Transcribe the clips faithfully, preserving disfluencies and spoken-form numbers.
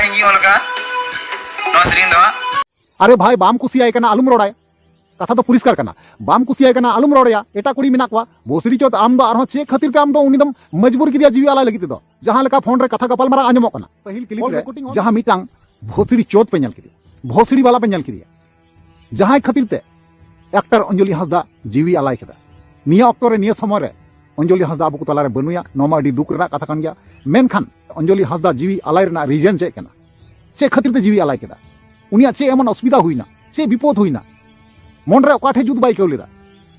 ᱤᱧ ᱚᱞ ᱠᱟᱜᱼᱟ ᱱᱚᱣᱟ ᱥᱮᱨᱮᱧ ᱫᱚ ᱦᱟᱸᱜ᱾ ᱟᱨᱮ ᱵᱷᱟᱭ, ᱵᱟᱢ ᱠᱩᱥᱤᱭᱟᱭ ᱠᱟᱱᱟ, ᱟᱞᱚᱢ ᱨᱚᱲᱟᱭ᱾ ᱠᱟᱛᱷᱟ ᱫᱚ ᱯᱚᱨᱤᱥᱠᱟᱨ ᱠᱟᱱᱟ, ᱵᱟᱢ ᱠᱩᱥᱤᱭᱟᱭ ᱠᱟᱱᱟ, ᱟᱞᱚᱢ ᱨᱚᱲᱟᱭᱟ᱾ ᱮᱴᱟᱜ ᱠᱩᱲᱤ ᱢᱮᱱᱟᱜ ᱠᱚᱣᱟ, ᱵᱷᱳᱥᱲᱤ ᱪᱳᱫ᱾ ᱟᱢ ᱫᱚ ᱟᱨᱦᱚᱸ ᱪᱮᱫ ᱠᱷᱟᱹᱛᱤᱨ ᱛᱮ ᱟᱢ ᱫᱚ ᱩᱱᱤ ᱫᱚᱢ ᱢᱚᱡᱽᱵᱩᱨ ᱠᱮᱫᱮᱭᱟ ᱡᱤᱣᱤ ᱟᱞᱟᱭ ᱞᱟᱹᱜᱤᱫ ᱛᱮᱫᱚ? ᱡᱟᱦᱟᱸ ᱞᱮᱠᱟ ᱯᱷᱳᱱ ᱨᱮ ᱠᱟᱛᱷᱟ ᱜᱟᱯᱟᱞᱢᱟᱨᱟᱣ ᱟᱸᱡᱚᱢᱚᱜ ᱠᱟᱱᱟ, ᱯᱟᱹᱦᱤᱞ ᱠᱞᱤᱯ ᱨᱮ ᱡᱟᱦᱟᱸ ᱢᱤᱫᱴᱟᱝ ᱵᱷᱳᱥᱲᱤ ᱪᱳᱫ ᱯᱮ ᱧᱮᱞ ᱠᱮᱫᱮᱭᱟ, ᱵᱷᱳᱥᱲᱤ ᱵᱟᱞᱟ ᱯᱮ ᱧᱮᱞ ᱠᱮᱫᱮᱭᱟ, ᱡᱟᱦᱟᱸᱭ ᱠᱷᱟᱹᱛᱤᱨ ᱛᱮ ᱮᱠᱴᱟᱨ ᱚᱧᱡᱚᱞᱤ ᱦᱟᱸᱥᱫᱟ ᱡᱤᱣᱤ ᱟᱞᱟᱭ ᱠᱮᱫᱟ᱾ ᱱᱤᱭᱟᱹ ᱚᱠᱛᱚ ᱨᱮ, ᱱᱤᱭᱟᱹ ᱥᱚᱢᱚᱭ ᱨᱮ ᱚᱧᱡᱚᱞᱤ ᱦᱟᱸᱥᱫᱟ ᱟᱵᱚ ᱠᱚ ᱛᱟᱞᱟᱨᱮ ᱵᱟᱹᱱᱩᱭᱟ, ᱱᱚᱣᱟ ᱢᱟ ᱟᱹᱰᱤ ᱫᱩᱠ ᱨᱮᱱᱟᱜ ᱠᱟᱛᱷᱟ ᱠᱟᱱ ᱜᱮᱭᱟ᱾ ᱢᱮᱱᱠᱷᱟᱱ ᱚᱧᱡᱚᱞᱤ ᱦᱟᱸᱥᱫᱟ ᱡᱤᱣᱤ ᱟᱞᱟᱭ ᱨᱮᱱᱟᱜ ᱨᱤᱡᱮᱱ ᱪᱮᱫ ᱠᱟᱱᱟ? ᱪᱮᱫ ᱠᱷᱟᱹᱛᱤᱨ ᱛᱮ ᱡᱤᱣᱤ ᱟᱞᱟᱭ ᱠᱮᱫᱟ? ᱩᱱᱤᱭᱟᱜ ᱪᱮᱫ ᱮᱢᱚᱱ ᱚᱥᱩᱵᱤᱫᱷᱟ ᱦᱩᱭᱱᱟ? ᱪᱮᱫ ᱵᱤᱯᱚᱫ ᱦᱩᱭᱱᱟ? ᱢᱚᱱᱨᱮ ᱚᱠᱟ ᱴᱷᱮᱡ ᱡᱩᱛ ᱵᱟᱭ ᱟᱹᱭᱠᱟᱹᱣ ᱞᱮᱫᱟ?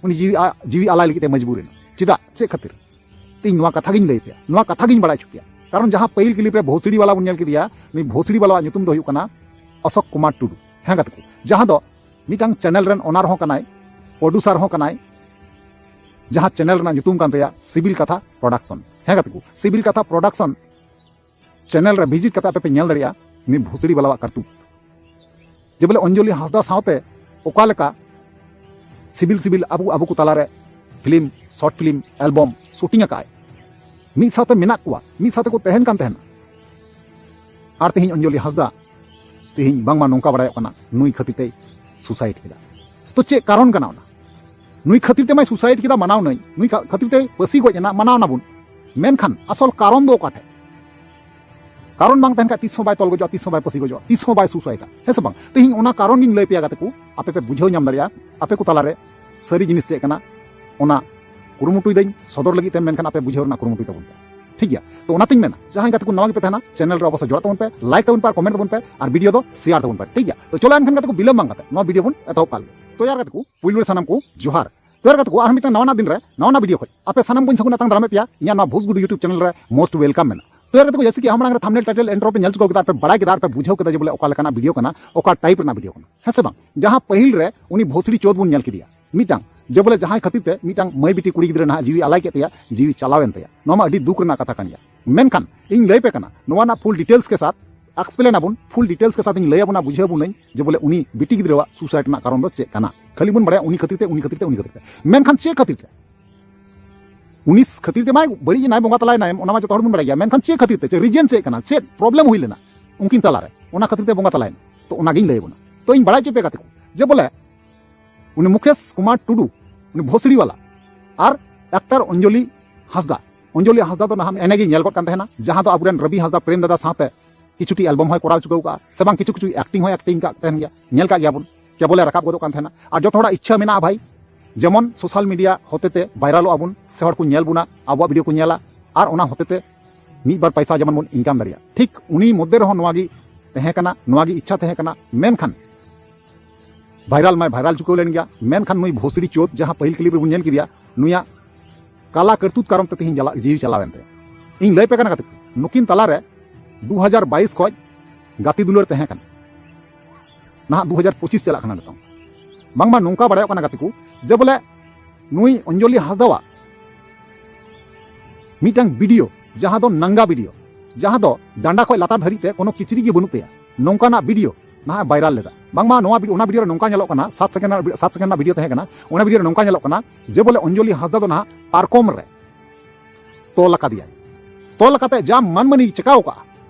ᱩᱱᱤ ᱡᱤᱣᱤ ᱟ-, ᱡᱤᱣᱤ ᱟᱞᱟᱭ ᱞᱟᱹᱜᱤᱫ ᱛᱮ ᱢᱚᱡᱽᱵᱩᱨ ᱮᱱᱟ᱾ ᱪᱮᱫᱟᱜ? ᱪᱮᱫ ᱠᱷᱟᱹᱛᱤᱨ? ᱛᱮ ᱤᱧ ᱱᱚᱣᱟ ᱠᱟᱛᱷᱟ ᱜᱤᱧ ᱞᱟᱹᱭ ᱯᱮᱭᱟ, ᱱᱚᱣᱟ ᱠᱟᱛᱷᱟ ᱜᱤᱧ ᱵᱟᱲᱟᱭ ᱦᱚᱪᱚ ᱯᱮᱭᱟ᱾ ᱠᱟᱨᱚᱱ ᱡᱟᱦᱟᱸ ᱯᱟᱹᱦᱤᱞ ᱠᱞᱤᱯ ᱨᱮ ᱵᱷᱳᱥᱲᱤ ᱵᱟᱞᱟ ᱵᱚᱱ ᱧᱮᱞ ᱠᱮᱫᱮᱭᱟ, ᱩᱱᱤ ᱵᱷᱳᱥᱲᱤ ᱵᱟᱞᱟᱣᱟᱜ ᱧᱩᱛᱩᱢ ᱫᱚ ᱦᱩᱭᱩᱜ ᱠᱟᱱᱟ ᱚᱥᱳᱠ ᱠᱩᱢᱟᱨ ᱴᱩᱰᱩ᱾ ᱦᱮᱸ ᱜᱟᱛᱮ ᱠᱚ, ᱡᱟᱦᱟᱸ ᱫᱚ ᱢᱤᱫᱴᱟᱝ ᱪᱮᱱᱮᱞ ᱨᱮᱱ ᱳᱱᱟᱨ ᱦᱚᱸ ᱠᱟᱱᱟᱭ, ᱯᱨᱚᱰᱩᱥᱟᱨ ᱦᱚᱸ ᱠᱟᱱᱟᱭ, ᱡᱟᱦᱟᱸ ᱪᱮᱱᱮᱞ ᱨᱮᱱᱟᱜ ᱧᱩᱛᱩᱢ ᱠᱟᱱ ᱛᱟᱭᱟ ᱥᱤᱵᱤᱞ ᱠᱟᱛᱷᱟ ᱯᱨᱚᱰᱟᱠᱥᱚᱱ᱾ ᱦᱮᱸ ᱜᱟᱛᱮ ᱠᱚ, ᱥᱤᱵᱤᱞ ᱠᱟᱛᱷᱟ ᱯᱨᱚᱰᱟᱠᱥᱚᱱ ᱪᱮᱱᱮᱞ ᱨᱮ ᱵᱷᱤᱡᱤᱴ ᱠᱟᱛᱮ ᱟᱯᱮ ᱯᱮ ᱧᱮᱞ ᱫᱟᱲᱮᱭᱟᱜᱼᱟ ᱩᱱᱤ ᱵᱷᱳᱥᱲᱤ ᱵᱟᱞᱟᱣᱟᱜ ᱠᱟᱨᱛᱩᱛ᱾ ᱡᱮ ᱵᱚᱞᱮ ᱚᱧᱡᱚᱞᱤ ᱦᱟᱸᱥᱫᱟ ᱥᱟᱶᱛᱮ ᱚᱠᱟ ᱞᱮᱠᱟ ᱥᱤᱵᱤᱞ ᱥᱤᱵᱤᱞ ᱟᱵᱚ, ᱟᱵᱚ ᱠᱚ ᱛᱟᱞᱟᱨᱮ film, short film, album shooting ᱟᱠᱟᱫ ᱟᱭ᱾ ᱢᱤᱫ ᱥᱟᱶᱛᱮ ᱢᱮᱱᱟᱜ ᱠᱚᱣᱟ, ᱢᱤᱫ ᱥᱟᱶᱛᱮ ᱠᱚ ᱛᱟᱦᱮᱱ ᱠᱟᱱ ᱛᱟᱦᱮᱱᱟ᱾ ᱟᱨ ᱛᱮᱦᱮᱧ ᱚᱧᱡᱚᱞᱤ ᱦᱟᱸᱥᱫᱟ, ᱛᱮᱦᱮᱧ ᱵᱟᱝᱢᱟ ᱱᱚᱝᱠᱟ ᱵᱟᱲᱟᱭᱚᱜ ᱠᱟᱱᱟ, ᱱᱩᱭ ᱠᱷᱟᱹᱛᱤᱨ ᱛᱮᱭ ᱥᱩᱥᱟᱭᱤᱰ ᱠᱮᱫᱟ᱾ ᱛᱚ ᱪᱮᱫ ᱠᱟᱨᱚᱱ ᱠᱟᱱᱟ ᱚᱱᱟ? ᱱᱩᱭ ᱠᱷᱟᱹᱛᱤᱨ ᱛᱮ ᱢᱟᱭ ᱥᱩᱥᱟᱭᱤᱰ ᱠᱮᱫᱟ, ᱢᱟᱱᱟᱣ ᱱᱟᱹᱧ, ᱱᱩᱭ ᱠᱷᱟ-, ᱠᱷᱟᱹᱛᱤᱨ ᱛᱮ ᱯᱟᱹᱥᱤ ᱜᱚᱡ ᱮᱱᱟ, ᱢᱟᱱᱟᱣ ᱱᱟᱵᱚᱱ᱾ ᱢᱮᱱᱠᱷᱟᱱ ᱟᱥᱚᱞ ᱠᱟᱨᱚᱱ ᱫᱚ ᱚᱠᱟ ᱴᱷᱮᱡ? ᱠᱟᱨᱚᱱ ᱵᱟᱝ ᱛᱟᱦᱮᱱ ᱠᱷᱟᱡ ᱛᱤᱥ ᱦᱚᱸ ᱵᱟᱭ ᱛᱚᱞ ᱜᱚᱡᱚᱜᱼᱟ, ᱛᱤᱥ ᱦᱚᱸ ᱵᱟᱭ ᱯᱟᱹᱥᱤ ᱜᱚᱡᱚᱜᱼᱟ, ᱛᱤᱥ ᱦᱚᱸ ᱵᱟᱭ ᱥᱩᱥᱟᱭᱤᱰᱟ, ᱦᱮᱸ ᱥᱮ ᱵᱟᱝ? ᱛᱮᱦᱮᱧ ᱚᱱᱟ ᱠᱟᱨᱚᱱ ᱜᱤᱧ ᱞᱟᱹᱭ ᱯᱮᱭᱟ ᱜᱟᱛᱮ ᱠᱚ, ᱟᱯᱮ ᱯᱮ ᱵᱩᱡᱷᱟᱹᱣ ᱧᱟᱢ ᱫᱟᱲᱮᱭᱟᱜᱼᱟ ᱟᱯᱮ ᱠᱚ ᱛᱟᱞᱟᱨᱮ ᱥᱟᱹᱨᱤ ᱡᱤᱱᱤᱥ ᱪᱮᱫ ᱠᱟᱱᱟ᱾ ᱚᱱᱟ ᱠᱩᱨᱩᱢᱩᱴᱩᱭ ᱫᱟᱹᱧ ᱥᱚᱫᱚᱨ ᱞᱟᱹᱜᱤᱫ ᱛᱮ, ᱢᱮᱱᱠᱷᱟᱱ ᱟᱯᱮ ᱵᱩᱡᱷᱟᱹᱣ ᱨᱮᱱᱟᱜ ᱠᱩᱨᱩᱢᱩᱴᱩᱭ ᱛᱟᱵᱚᱱ ᱯᱮ, ᱴᱷᱤᱠ ᱜᱮᱭᱟ? ᱛᱚ ᱚᱱᱟᱛᱤᱧ ᱢᱮᱱᱟ, ᱡᱟᱦᱟᱸᱭ ᱜᱟᱛᱮ ᱠᱚ ᱱᱟᱣᱟ ᱜᱮᱯᱮ ᱛᱟᱦᱮᱱᱟ, ᱪᱮᱱᱮᱞ ᱨᱮ ᱚᱵᱚᱥᱥᱳᱭ ᱡᱚᱲᱟᱜ ᱛᱟᱵᱚᱱ ᱯᱮ, ᱞᱟᱭᱤᱠ ᱛᱟᱵᱚᱱ ᱯᱮ ᱟᱨ ᱠᱚᱢᱮᱱᱴ ᱛᱟᱵᱚᱱ ᱯᱮ ᱟᱨ ᱵᱷᱤᱰᱤᱭᱳ ᱫᱚ ᱥᱮᱭᱟᱨ ᱛᱟᱵᱚᱱ ᱯᱮ, ᱴᱷᱤᱠ ᱜᱮᱭᱟ? ᱛᱚ ᱪᱚᱞᱚ ᱮᱱᱠᱷᱟᱱ ᱜᱟᱛᱮ ᱠᱚ, ᱵᱤᱞᱚᱢ ᱵᱟᱝ ᱠᱟᱛᱮ ᱱᱚᱣᱟ ᱵᱷᱤᱰᱤᱭᱳ ᱵᱚᱱ ᱮᱛᱚᱦᱚᱵ ᱠᱟᱜ ᱞᱮᱜᱮ᱾ ᱛᱚ ᱭᱟᱨ ᱜᱟᱛᱮ ᱠᱚ, ᱯᱩᱭᱞᱩ ᱨᱮ ᱥᱟᱱᱟᱢ ᱠᱚ ᱡᱚᱦᱟᱨ᱾ ᱛᱚ ᱭᱟᱨ ᱜᱟᱛᱮ ᱠᱚ, ᱟᱨ ᱢᱤᱫᱴᱟᱝ ᱱᱟᱣᱟ ᱱᱟᱜ ᱫᱤᱱ ᱨᱮ ᱱᱟᱣᱟ ᱱᱟᱜ ᱵᱷᱤᱰᱤᱭᱳ ᱠᱷᱚᱡ ᱟᱯᱮ ᱥᱟᱱᱟᱢ ᱠᱚᱧ ᱥᱟᱹᱜᱩᱱ ᱟᱛᱟᱝ ᱫᱟᱨᱟᱢᱮᱫ ᱯᱮᱭᱟ ᱤᱧᱟᱹᱜ ᱱᱚᱣᱟ ᱵᱷᱩᱥᱜᱩᱰᱩ YouTube ᱪᱮᱱᱮᱞ ᱨᱮ most welcome ᱢᱮᱱᱟᱜᱼᱟ᱾ ᱛᱚ ᱭᱟᱨ ᱜᱟᱛᱮ ᱠᱚ, ᱡᱮᱭᱥᱮ ᱠᱤ ᱟᱢ ᱢᱟᱲᱟᱝ ᱨᱮ ᱛᱷᱟᱢᱵᱱᱮᱞ ᱴᱟᱭᱴᱮᱞ ᱤᱱᱴᱨᱳ ᱯᱮ ᱧᱮᱞ ᱪᱩᱠᱟᱹᱣ ᱠᱮᱫᱟ, ᱟᱨ ᱯᱮ ᱵᱟᱲᱟᱭ ᱠᱮᱫᱟ, ᱟᱨ ᱯᱮ ᱵᱩᱡᱷᱟᱹᱣ ᱠᱮᱫᱟ ᱡᱮ ᱵᱚᱞᱮ ᱚᱠᱟ ᱞᱮᱠᱟᱱᱟᱜ ᱵᱷᱤᱰᱤᱭᱳ ᱠᱟᱱᱟ, ᱚᱠᱟ ᱴᱟᱭᱤᱯ ᱨᱮᱱᱟᱜ ᱵᱷᱤᱰᱤᱭᱳ ᱠᱟᱱᱟ, ᱦᱮᱸ ᱥᱮ ᱵᱟᱝ? ᱡᱟᱦᱟᱸ ᱯᱟᱹᱦᱤᱞ ᱨᱮ ᱩᱱᱤ ᱵᱷᱳᱥᱲᱤ ᱪᱳᱫ ᱵᱚᱱ ᱧᱮᱞ ᱠᱮᱫᱮᱭᱟ, ᱢᱤᱫᱴᱟᱝ ᱡᱮ ᱵᱚᱞᱮ ᱡᱟᱦᱟᱸᱭ ᱠᱷᱟᱹᱛᱤᱨ ᱛᱮ ᱢᱤᱫᱴᱟᱝ ᱢᱟᱹᱭ ᱵᱤᱴᱤ ᱠᱩᱲᱤ ᱜᱤᱫᱽᱨᱟᱹ ᱱᱟᱦᱟᱜ ᱡᱤᱣᱤ ᱟᱞᱟᱭ ᱠᱮᱫ ᱛᱟᱭᱟ, ᱡᱤᱣᱤ ᱪᱟᱞᱟᱣ ᱮᱱ ᱛᱟᱭᱟ, ᱱᱚᱣᱟ ᱢᱟ ᱟᱹᱰᱤ ᱫᱩᱠ ᱨᱮᱱᱟᱜ ᱠᱟᱛᱷᱟ ᱠᱟᱱ ᱜᱮᱭᱟ᱾ ᱢᱮᱱᱠᱷᱟᱱ ᱤᱧ ᱞᱟᱹᱭ ᱯᱮ ᱠᱟᱱᱟ, ᱱᱚᱣᱟ ᱨᱮᱱᱟᱜ ᱯᱷᱩᱞ ᱰᱤᱴᱮᱞᱥ ᱠᱮ ᱥᱟᱛᱷ ᱮᱠᱥᱯᱞᱮᱱ ᱟᱵᱚᱱ, ᱯᱷᱩᱞ ᱰᱤᱴᱮᱞᱥ ᱠᱮ ᱥᱟᱛᱷ ᱤᱧ ᱞᱟᱹᱭ ᱟᱵᱚᱱᱟ, ᱵᱩᱡᱷᱟᱹᱣ ᱟᱵᱚᱱᱟᱹᱧ ᱡᱮ ᱵᱚᱞᱮ ᱩᱱᱤ ᱵᱤᱴᱤ ᱜᱤᱫᱽᱨᱟᱹᱣᱟᱜ ᱥᱩᱥᱟᱭᱤᱰ ᱨᱮᱱᱟᱜ ᱠᱟᱨᱚᱱ ᱫᱚ ᱪᱮᱫ ᱠᱟᱱᱟ᱾ ᱠᱷᱟᱹᱞᱤ ᱵᱚᱱ ᱵᱟᱲᱟᱭᱟ ᱩᱱᱤ ᱠᱷᱟᱹᱛᱤᱨ ᱛᱮ, ᱩᱱᱤ ᱠᱷᱟᱹᱛᱤᱨ ᱛᱮ, ᱩᱱᱤ ᱠᱷᱟᱹᱛᱤᱨ ᱛᱮ᱾ ᱢᱮᱱᱠᱷᱟᱱ ᱪᱮᱫ ᱠᱷᱟᱹᱛᱤᱨ ᱛᱮ? ᱩᱱᱤ ᱠᱷᱟᱹᱛᱤᱨ ᱛᱮ ᱢᱟᱭ ᱵᱟᱹᱲᱤᱡ ᱮᱱᱟᱭ, ᱵᱚᱸᱜᱟ ᱛᱟᱞᱟᱭᱮᱱᱟᱭ, ᱚᱱᱟ ᱢᱟ ᱡᱚᱛᱚ ᱦᱚᱲ ᱵᱚᱱ ᱵᱟᱲᱟᱭ ᱜᱮᱭᱟ᱾ ᱢᱮᱱᱠᱷᱟᱱ ᱪᱮᱫ ᱠᱷᱟᱹᱛᱤᱨ ᱛᱮ, ᱪᱮᱫ ᱨᱤᱡᱮᱱ ᱪᱮᱫ ᱠᱟᱱᱟ, ᱪᱮᱫ ᱯᱨᱚᱵᱞᱮᱢ ᱦᱩᱭ ᱞᱮᱱᱟ? ᱩᱱᱠᱤᱱ ᱛᱟᱞᱟᱨᱮ, ᱚᱱᱟ ᱠᱷᱟᱹᱛᱤᱨ ᱛᱮ ᱵᱚᱸᱜᱟ ᱛᱟᱞᱟᱭᱮᱱᱟ᱾ ᱛᱚ ᱚᱱᱟᱜᱤᱧ ᱞᱟᱹᱭ ᱟᱵᱚᱱᱟ᱾ ᱛᱚ ᱤᱧ ᱵᱟᱲᱟᱭ ᱦᱚᱪᱚ ᱯᱮ ᱜᱟᱛᱮ ᱠᱚ, ᱡᱮ ᱵᱚᱞᱮ ᱩᱱᱤ ᱢᱩᱠᱮᱥ ᱠᱩᱢᱟᱨ ᱴᱩᱰᱩ, ᱩᱱᱤ ᱵᱷᱳᱥᱲᱤ ᱣᱟᱞᱟ, ᱟᱨ ᱮᱠᱴᱟᱨ ᱚᱧᱡᱚᱞᱤ ᱦᱟᱸᱥᱫᱟ, ᱚᱧᱡᱚᱞᱤ ᱦᱟᱸᱥᱫᱟ ᱫᱚ ᱱᱟᱦᱟᱜ ᱮᱱᱮ ᱜᱮ ᱧᱮᱞ ᱜᱚᱫ ᱠᱟᱱ ᱛᱟᱦᱮᱱᱟ, ᱡᱟᱦᱟᱸ ᱫᱚ ᱟᱵᱚᱨᱮᱱ ᱨᱚᱵᱤ ᱦᱟᱸᱥᱫᱟ ᱯᱨᱮᱢ ᱫᱟᱫᱟ ᱥᱟᱶᱛᱮ ᱠᱤᱪᱷᱩᱴᱤ ᱮᱞᱵᱟᱢ ᱦᱚᱸᱭ ᱠᱚᱨᱟᱣ ᱪᱩᱠᱟᱹᱣ ᱠᱟᱜᱼᱟ, ᱥᱮ ᱵᱟᱝ ᱠᱤᱪᱷᱩ ᱠᱤᱪᱷᱩ ᱮᱠᱴᱤᱝ ᱦᱚᱸᱭ ᱮᱠᱴᱤᱝ ᱠᱟᱜ ᱛᱟᱦᱮᱱ ᱜᱮᱭᱟ, ᱧᱮᱞ ᱠᱟᱜ ᱜᱮᱭᱟᱵᱚᱱ, ᱠᱮᱵᱚᱞᱮ ᱨᱟᱠᱟᱵ ᱜᱚᱫᱚᱜ ᱠᱟᱱ ᱛᱟᱦᱮᱱᱟ᱾ ᱟᱨ ᱡᱚᱛᱚ ᱦᱚᱲᱟᱜ ᱤᱪᱪᱷᱟᱹ ᱢᱮᱱᱟᱜᱼᱟ ᱵᱷᱟᱭ, ᱡᱮᱢᱚᱱ ᱥᱳᱥᱟᱞ ᱢᱤᱰᱤᱭᱟ ᱦᱚᱛᱮᱛᱮ ᱵᱷᱟᱭᱨᱟᱞᱚᱜ ᱟᱵᱚᱱ, ᱥᱮ ᱦᱚᱲ ᱠᱚ ᱧᱮᱞ ᱵᱚᱱᱟ, ᱟᱵᱚᱣᱟᱜ ᱵᱷᱤᱰᱤᱭᱳ ᱠᱚ ᱧᱮᱞᱟ, ᱟᱨ ᱚᱱᱟ ᱦᱚᱛᱮᱛᱮ ᱢᱤᱫ ᱵᱟᱨ ᱯᱟᱭᱥᱟ ᱡᱮᱢᱚᱱ ᱵᱚᱱ ᱤᱱᱠᱟᱢ ᱫᱟᱲᱮᱭᱟᱜ᱾ ᱴᱷᱤᱠ ᱩᱱᱤ ᱢᱚᱫᱽᱫᱷᱮ ᱨᱮᱦᱚᱸ ᱱᱚᱣᱟ ᱜᱮ ᱛᱟᱦᱮᱸ ᱠᱟᱱᱟ, ᱱᱚᱣᱟ ᱜᱮ ᱤᱪᱪᱷᱟ ᱛᱟᱦᱮᱸ ᱠᱟᱱᱟ᱾ ᱢᱮᱱᱠᱷᱟᱱ ᱵᱷᱟᱭᱨᱟᱞ ᱢᱟᱭ ᱵᱷᱟᱭᱨᱟᱞ ᱪᱩᱠᱟᱹᱣ ᱞᱮᱱ ᱜᱮᱭᱟ, ᱢᱮᱱᱠᱷᱟᱱ ᱱᱩᱭ ᱵᱷᱳᱥᱲᱤ ᱪᱳᱫ ᱡᱟᱦᱟᱸ ᱯᱟᱹᱦᱤᱞ ᱠᱞᱤᱯ ᱨᱮᱵᱚᱱ ᱧᱮᱞ ᱠᱮᱫᱮᱭᱟ, ᱱᱩᱭᱟᱜ ᱠᱟᱞᱟ ᱠᱟᱹᱨᱛᱩᱛ ᱠᱟᱨᱚᱱ ᱛᱮ ᱛᱮᱦᱮᱧ ᱡᱟᱞᱟ-, ᱡᱤᱣᱤ ᱪᱟᱞᱟᱣᱮᱱ ᱛᱟᱭᱟ᱾ ᱤᱧ ᱞᱟᱹᱭ ᱯᱮ ᱠᱟᱱᱟ ᱜᱟᱛᱮ ᱠᱚ, ᱱᱩᱠᱤᱱ ᱛᱟᱞᱟᱨᱮ ᱫᱩ ᱦᱟᱡᱟᱨ ᱵᱟᱭᱤᱥ ᱠᱷᱚᱱ ᱜᱟᱛᱮ ᱫᱩᱞᱟᱹᱲ ᱛᱟᱦᱮᱸ ᱠᱟᱱᱟ, ᱱᱟᱦᱟᱜ ᱫᱩ ᱦᱟᱡᱟᱨ ᱯᱚᱸᱪᱤᱥ ᱪᱟᱞᱟᱜ ᱠᱟᱱᱟ ᱱᱤᱛᱚᱝ᱾ ᱵᱟᱝᱢᱟ ᱱᱚᱝᱠᱟ ᱵᱟᱲᱟᱭᱚᱜ ᱠᱟᱱᱟ ᱜᱟᱛᱮ ᱠᱚ, ᱡᱮ ᱵᱚᱞᱮ ᱱᱩᱭ ᱚᱧᱡᱚᱞᱤ ᱦᱟᱸᱥᱫᱟᱣᱟᱜ ᱢᱤᱫᱴᱟᱝ ᱵᱷᱤᱰᱤᱭᱳ, ᱡᱟᱦᱟᱸ ᱫᱚ ᱱᱟᱝᱜᱟ ᱵᱷᱤᱰᱤᱭᱳ, ᱡᱟᱦᱟᱸ ᱫᱚ ᱰᱟᱸᱰᱟ ᱠᱷᱚᱱ ᱞᱟᱛᱟᱨ ᱫᱷᱟᱹᱨᱤᱡ ᱛᱮ ᱠᱳᱱᱳ ᱠᱤᱪᱨᱤᱡ ᱜᱮ ᱵᱟᱹᱱᱩᱜ ᱛᱟᱭᱟ, ᱱᱚᱝᱠᱟᱱᱟᱜ ᱵᱷᱤᱰᱤᱭᱳ ᱱᱟᱦᱟᱜ ᱵᱷᱟᱭᱨᱟᱞ ᱞᱮᱫᱟ᱾ ᱵᱟᱝᱢᱟ ᱱᱚᱣᱟ ᱵᱷᱤᱰᱤᱭᱳ, ᱚᱱᱟ ᱵᱷᱤᱰᱤᱭᱳ ᱨᱮ ᱱᱚᱝᱠᱟ ᱧᱮᱞᱚᱜ ᱠᱟᱱᱟ, ᱥᱟᱛ ᱥᱮᱠᱮᱱᱰ ᱨᱮᱱᱟᱜ, ᱥᱟᱛ ᱥᱮᱠᱮᱱᱰ ᱨᱮᱱᱟᱜ ᱵᱷᱤᱰᱤᱭᱳ ᱛᱟᱦᱮᱸ ᱠᱟᱱᱟ, ᱚᱱᱟ ᱵᱷᱤᱰᱤᱭᱳ ᱨᱮ ᱱᱚᱝᱠᱟ ᱧᱮᱞᱚᱜ ᱠᱟᱱᱟ ᱡᱮ ᱵᱚᱞᱮ ᱚᱧᱡᱚᱞᱤ ᱦᱟᱸᱥᱫᱟ ᱫᱚ ᱱᱟᱦᱟᱜ ᱯᱟᱨᱠᱚᱢ ᱨᱮ ᱛᱚᱞ ᱟᱠᱟᱫᱮᱭᱟᱭ᱾ ᱛᱚᱞ ᱠᱟᱛᱮ ᱡᱟ ᱢᱟᱱᱢᱟᱹᱱᱤ ᱪᱮᱠᱟᱣ ᱠᱟᱜᱼᱟ,